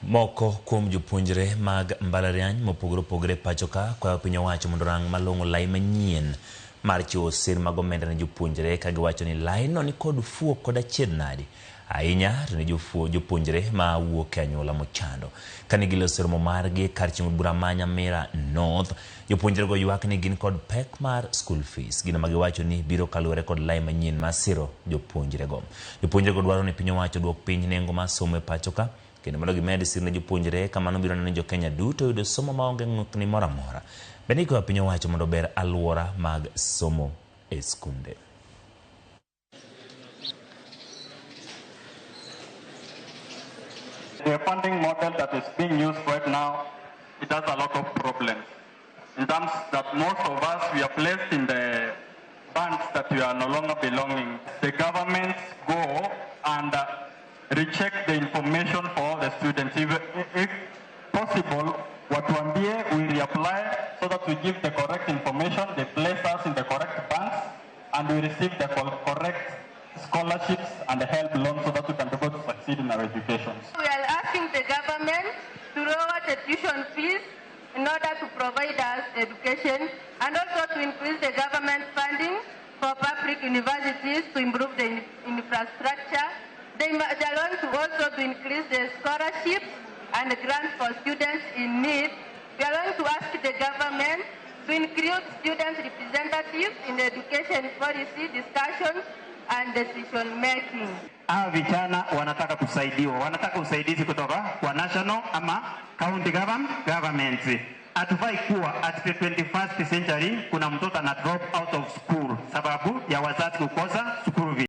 Moko kuom jopuonjre mag mbalariany mopogore opogore e pacho ka kwayo piny owacho mondo orang malong'o lai manyien mar chiwo sir mag omenda ne jopuonjre ka giwacho ni laino ni kod fuo kod achiedh nadi ahinya to ne jopuonjre ma wuok e anyuola mochando. Kane giloso romo margi kar chiemo bura ma Nyamira North, jopuonjrego ywak ni gin kod pek mar school fees, gino ma giwacho ni biro kaluwore kod lai manyien mar siro jopuonjrego. Jopuonjrego dwaro ni piny owacho oduok piny nengo mar somo e pacho ka kendo mondo gimed sir ne jopuonjre kamano biro neno ni jokenya duto yudo somo maonge ng'ukni moro amora. Bende ikwayo piny owacho mondo ober alwora mag somo e skunde. The funding model that is being used right now, it has a lot of problems. In terms that most of us, we are placed in the banks that we are no longer belonging. The governments go and recheck the information for all the students. If possible, watuambie, we reapply so that we give the correct information, they place us in the correct banks, and we receive the correct scholarships and the help loans so that we can be able to succeed in our education. We are asking the government to lower the tuition fees in order to provide us education and also to increase the government funding for public universities to improve the infrastructure. They are going to also to increase the scholarships and grants for students in need. We are going to ask the government to include student representatives in education policy discussions and decision making. Hawa vijana wanataka kusaidiwa, wanataka usaidizi kutoka kwa national ama county government. Hatufai kuwa at the 21st century kuna mtoto ana drop out of school sababu ya wazazi kukosa school fees.